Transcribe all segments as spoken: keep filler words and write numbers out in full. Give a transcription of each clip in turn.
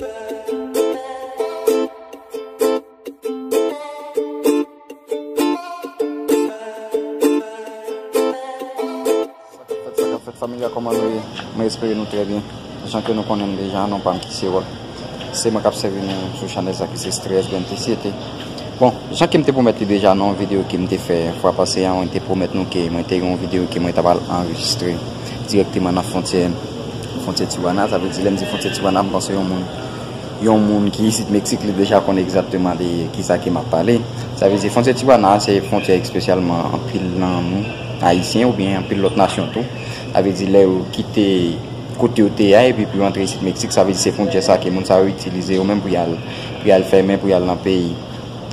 Sa k ap fèt, sa k ap fèt, fanmi a, kòman nou ye? Mwen espere nou trè byen. Jan ke nou konnen m deja, non pa m ki se Rod. Se mwen k ap sèvi nou sou chanèl sa ki se Stress Bentesite. Bon, jan ke m te pwomèt li deja nan yon videyo ke m te fè fwa pase a, mwen te pwomèt nou ke mwen te gen yon videyo ke mwen ta pral anrejistre dirèkteman nan fwontyè, fwontyè Tijuana. Sa vle di, lè m di fwontyè Tijuana, m panse yon moun, yon moun ki isit Meksik, li deja konnen egzakteman de kisa ke m ap pale. Sa vle di, fwontyè Tijuana a, se fwontyè espesyalman anpil nan nou, Ayisyen oubyen anpil lòt nasyon tou. Sa vle di, lè yo kite kote yo te ye a, epi pou yo antre isit Meksik, sa vle di se fwontyè sa ke moun sa yo itilize yo menm pou y al, pou y al fèmen, pou y al nan peyi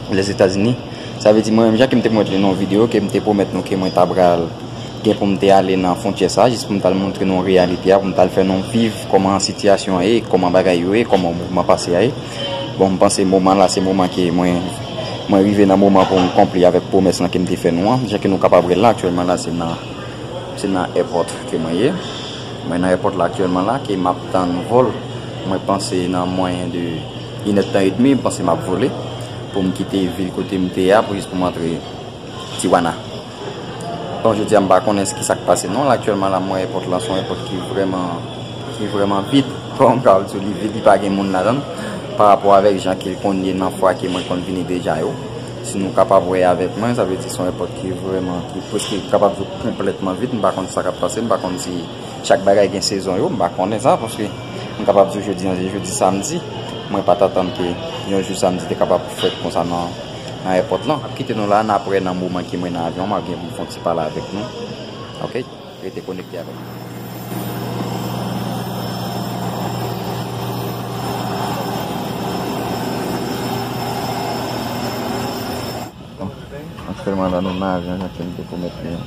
Lèzetazini. Sa vle di mwen menm, jan ke m te pwomèt li nan yon videyo, ke m te pwomèt nou ke mwen ta pral gen pou m te ale nan fwontyè sa, jis pou m t al montre nou reyalite a, pou m t al fè nou viv kòman sitiyasyon an ye, kòman bagay yo ye, kòman mouvman pase a ye. Bon, m panse moman la, se moman ke mwen, mwen rive nan moman pou m konpli avèk pwomès lan ke m te fè nou an. Jan ke nou kapab wè l la, aktyèlman la, se nan, se nan èpòt ke mwen ye. Mwen nan èpòt la aktyèlman la, ke m ap tann vòl. Mwen panse nan mwayen de inèdtan edmi, m panse m ap vole pou m kite vil kote m te ye a, pou jis pou m antre Tijuana. Bon, jodi a, m pa konnen ki sa k pase non. Aktyèlman la, m wè èpòt lan se yon èpòt ki vrèman, ki vrèman vid. Bon, m ka di w li vid, li pa gen moun ladan l, pa rapò avèk jan ke l konn ye nan fwa ke mwen konn vini deja yo. Si nou kapab wè avèk mwen, sa vle di se yon èpòt ki vrèman, ki prèske kapab di w konplètman vid. M pa konn sa k ap pase, m pa konn si chak bagay gen sezon yo, m pa konnen sa, paske m kapab di w jodi an, se jodi samdi. Mwen pa t atann ke yon jou samdi te kapab fèt konsa nan, nan èpòt lan. M ap kite nou la, n ap wè nan moman ke mwen nan avyon, m ap gen pou m fè yon ti pale avèk nou. Oke? Rete konekte avè m. Bon, aktyèlman la, nou nan avyon, jan ke m te pwomèt nou.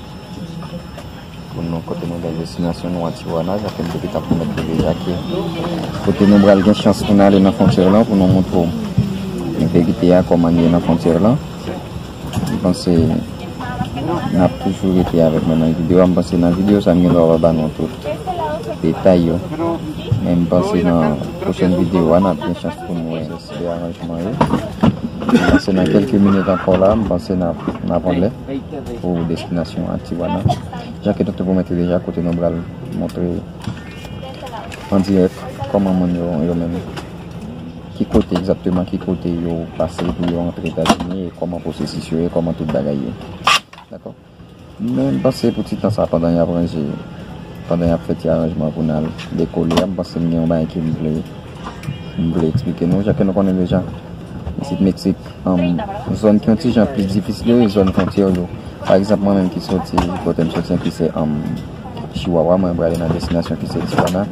Pou nou, kote nou gen destinasyon nou a Tijuana, jan ke m te gentan pwomèt nou deja ke kote nou pral gen chans pou n ale nan fwontyè lan, pou nou montre w verite a, kòman l ye nan fwontyè lan. M panse n ap toujou rete avèk mwen nan videyo a. M panse nan videyo sa, m gen dwa pa ba nou tout detay yo. Men m panse nan pwochèn videyo a, n ap gen chans pou nou wè de aranjman yo. M panse nan kèlke minit ankò la, m panse n ap, n ap anlè pou destinasyon a Tijuana. Jan ke nou te pwomèt deja, kote nou pral montre an dirèk kòman moun yo, yo menm, ki kote egzakteman, ki kote yo pase pou yo antre Etazini, e kòman pwosesis yo ye, kòman tout bagay ye. Dakò? Men m panse pou ti tan sa, pandan y ap ranje, pandan y ap fè ti aranjman pou n al dekole a, m panse m gen yon bagay ke m vle, m vle eksplike nou. Jan ke nou konnen deja, isit Meksik, um, zòn ki yon ti jan plis difisil yo, e zòn fwontyè yo. Pa egzanp, mwen menm ki soti, kote m soti an, ki se, um, Chihuahua, mwen prale nan destinasyon ki se Tijuana.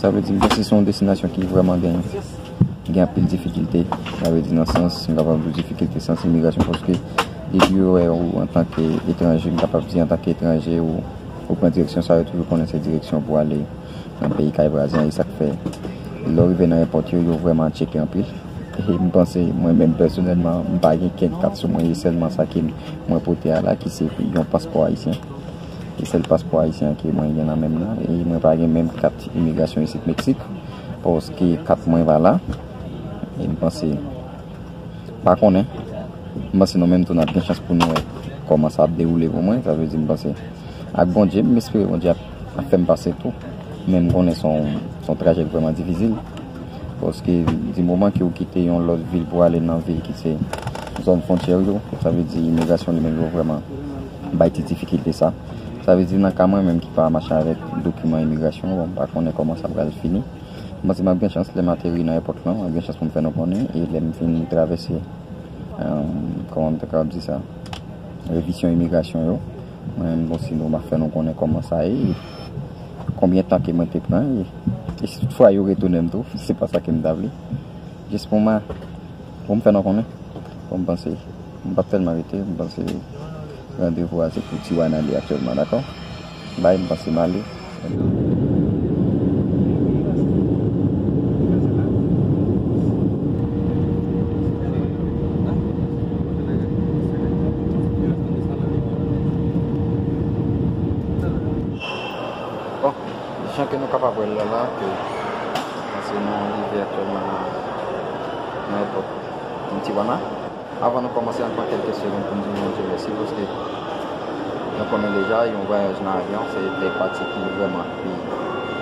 Sa vle di, m panse se yon destinasyon ki vrèman gen, gen anpil difikilte. Sa vle di, nan sans, m kapab di difikilte sans imigrasyon, paske depi yo wè ou antanke etranje, m kapab di antanke etranje, ou, ou pran direksyon sa, yo toujou konnen se direksyon pou ale nan peyi kay vwazen an, e sa k fè, lè w rive nan èpòt yo, yo vrèman tcheke anpil. E m panse, mwen menm pèsonèlman, m pa gen kenn kat sou mwen, e sèlman sa ke mwen pote a la, ki se yon paspò ayisyen. E sèl paspò ayisyen ke mwen gen nan men m nan, e mwen pa gen menm kat imigrasyon isit Meksik, paske kat mwen pa la. E m panse, pa konnen, m panse nou menm tou n ap gen chans pou nou wè kòman sa ap dewoule pou mwen. Sa vle di, m panse, ak Bondye, m espere Bondye ap, ap fè m pase tou. Men m konnen se yon, se yon trajè ki vrèman difisil. Paske di moman ke w kite yon lòt vil pou ale nan vil ki se zòn fwontyè yo, sa vle di imigrasyon li menm yo vrèman bay ti difikilte sa. Sa vle di nan ka mwen menm ki pa mache avèk dokiman imigrasyon, bon, m pa konnen kòman sa pral fini. M panse m ap gen chans lè m ateri nan èpòt lan, m ap gen chans pou m fè nou konnen, e lè m fin travèse, um, kòman m ta kapab di sa, revizyon imigrasyon yo. Mwen menm, bon, sinon, m ap fè nou konnen kòman sa ye, konbyen tan ke mwen te pran, e, e si toutfwa yo retounen m tou, se pa sa ke m ta vle. Jis pou mwen, pou m fè nou konnen, pou m panse, m p ap tèlman rete, m panse randevou a se pou Tijuana li aktyèlman, dakò? Bay, m panse m ale. Bon, jan ke nou kapab wè l la, la, ke, paske nou rive aktyèlman nan Nan epòt Tijuana. Avan nou kòmanse, ann pran kèlke segonn pou n di Bondye mèsi, paske nou konnen deja, yon vwayaj nan avyon, se de pati ki vrèman pi,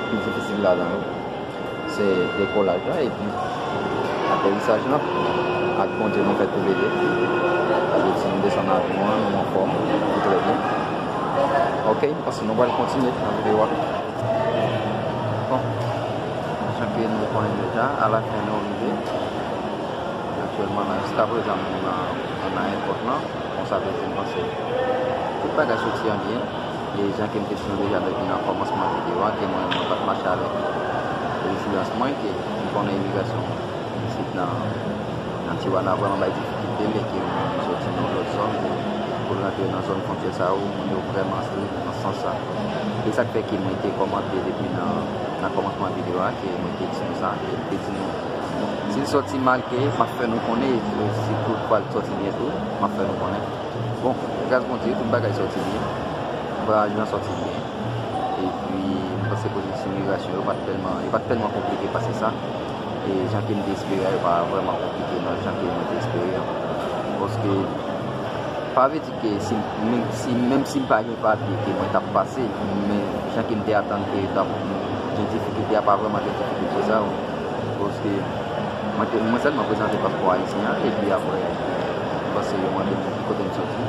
pi difisil ladan yo. Se dekolaj la, epi aterisaj la. Ak Bondye, nou fè tou le de. Sa vle di, nou desann avyon an, nou anfòm, nou trè byen. Ok, m panse nou pral kontinye nan videyo a. Bon, jan ke nou konnen deja, alafen nou rive. Aktyèlman la, jiskaprezan, nou nan, nou nan ayewopò lan. Bon, sa vle di, m panse tout bagay soti an byen. E jan ke m te di nou deja depi nan kòmansman videyo a, ke mwen, mwen pa t mache avèk rezidans mwen, ke m konnen imigrasyon isit nan, nan Tijuana vrèman bay difikilte, lè ke yon moun soti nan yon lòt zòn pou, pou l rantre nan zòn fwontyè sa yo, moun yo vrèman serye nan sans sa. E sa k fè ke mwen te kòmante depi nan, nan kòmansman videyo a, ke mwen te di nou sa, ke m te di nou, si l soti mal ke, m ap fè nou konnen, e si tout fwa l soti byen tou, m ap fè nou konnen. Bon, gras Bondye, tout bagay soti byen. Vwayaj lan soti byen. Epi, m panse pwosedi imigrasyon yo pa t tèlman, yo pa t tèlman konplike pase sa. E jan ke m te espere a, yo pa vrèman konplike nan jan ke mwen te espere an. Paske, pa vle di ke si, menm si, menm si m pa gen papye ke mwen t ap pase, men jan ke m te atann ke yo t ap gen difikilte a, pa vrèman gen difikilte sa yo. Paske mwen te, mwen sèlman prezante paspò ayisyen an, epi apre, m panse yo mande m ki kote m soti.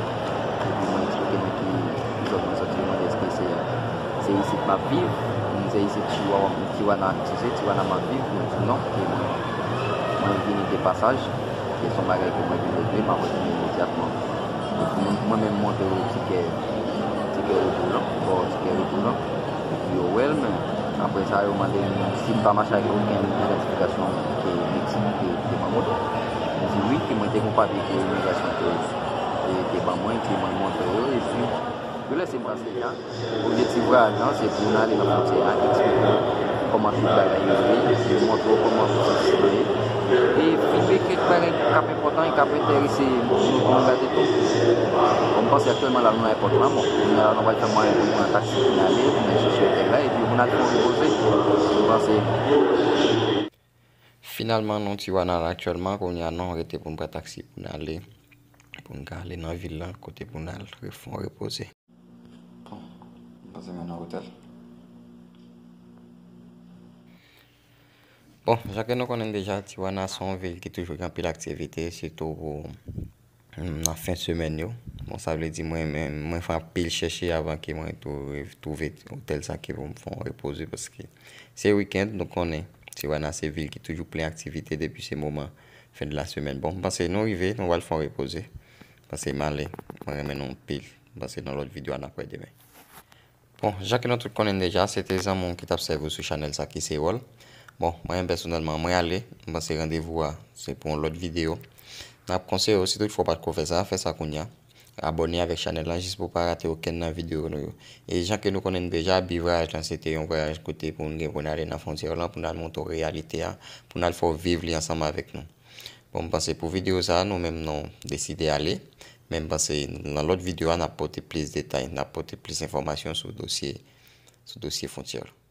Epi mwen eksplike nou ki, ki zòn mwen soti, yo mande èske se, se isit m ap viv, m se isit Chihuahua, Tijuana, si se Tijuana m ap viv, yo di non, ke mwen, mwen vini de pasaj, ke se yon bagay ke mwen vin regle, m ap retounen imedyatman. Epi mwen, mwen menm montre yo tikè, tikè retou lan, bò tikè retou lan. Epi yo wè l, men apre sa, yo mande m si m pa mache ak okenn idantifikasyon ke Meksik te, te ban mwen. Yo di wi, ke mwen te gen yon papye ke imigrasyon te, te, te ban mwen, ke mwen montre yo, epi yo lese m pase. Objektif vwayaj lan, se pou n ale nan fwontyè a, eksplike w kòman tout bagay yo ye, epi montre w kòman pwosedi yo ye. E filme kèk bagay k ap enpòtan e k ap enterese moun pou nou gade tou. Bon, m panse aktyèlman la, nou nan ayewopò lan, bon, kounye a la, nou pral fè mwayen pou n pran taksi pou n ale, pou n al chèche otèl la, epi pou n al fè yon repoze. M panse. Finalman, nou Tijuana la aktyèlman, kounye a, nou rete pou n pran taksi pou n ale, pou n ka ale nan vil lan, kote pou n al re-, fè yon repoze. Bon, m panse m nan otèl. Bon, jan ke nou konnen deja, Tijuana se yon vil ki toujou gen anpil aktivite, sitou pou, mm, nan fen semèn yo. Bon, sa vle di mwen, mwen, mwen fè anpil chèche avan ke mwen twouve, twouve otèl sa ke pou m fè yon repoze, paske se wikenn, nou konnen, Tijuana se vil ki toujou plen aktivite depi se moman fen de la semèn. Bon, m panse nou rive, nou pral fè yon repoze. M panse m ale, mwen renmen nou anpil. M panse nan lòt videyo a n ap wè demen. Bon, jan ke nou tout konnen deja, se te zanmi w ki t ap sèvi w sou chanèl sa ki se Wòl. Bon, mwen menm pèsonèlman, mwen ale. M panse randevou a, se pou yon lòt videyo. N ap konseye w, si toutfwa w pa t ko fè sa, fè sa kounye a. Abòne avèk chanèl lan jis pou w pa rate okenn nan videyo nou yo. E jan ke nou konnen deja, bi vwayaj lan, se te yon vwayaj kote pou n gen pou n ale nan fwontyè lan, pou n al montre w reyalite a, pou n al fè w viv li ansanm avèk nou. Bon, m panse pou videyo sa a, nou menm nou deside ale. Men m panse nan lòt videyo a, n ap pote plis detay, n ap pote plis enfòmasyon sou dosye, sou dosye fwontyè la.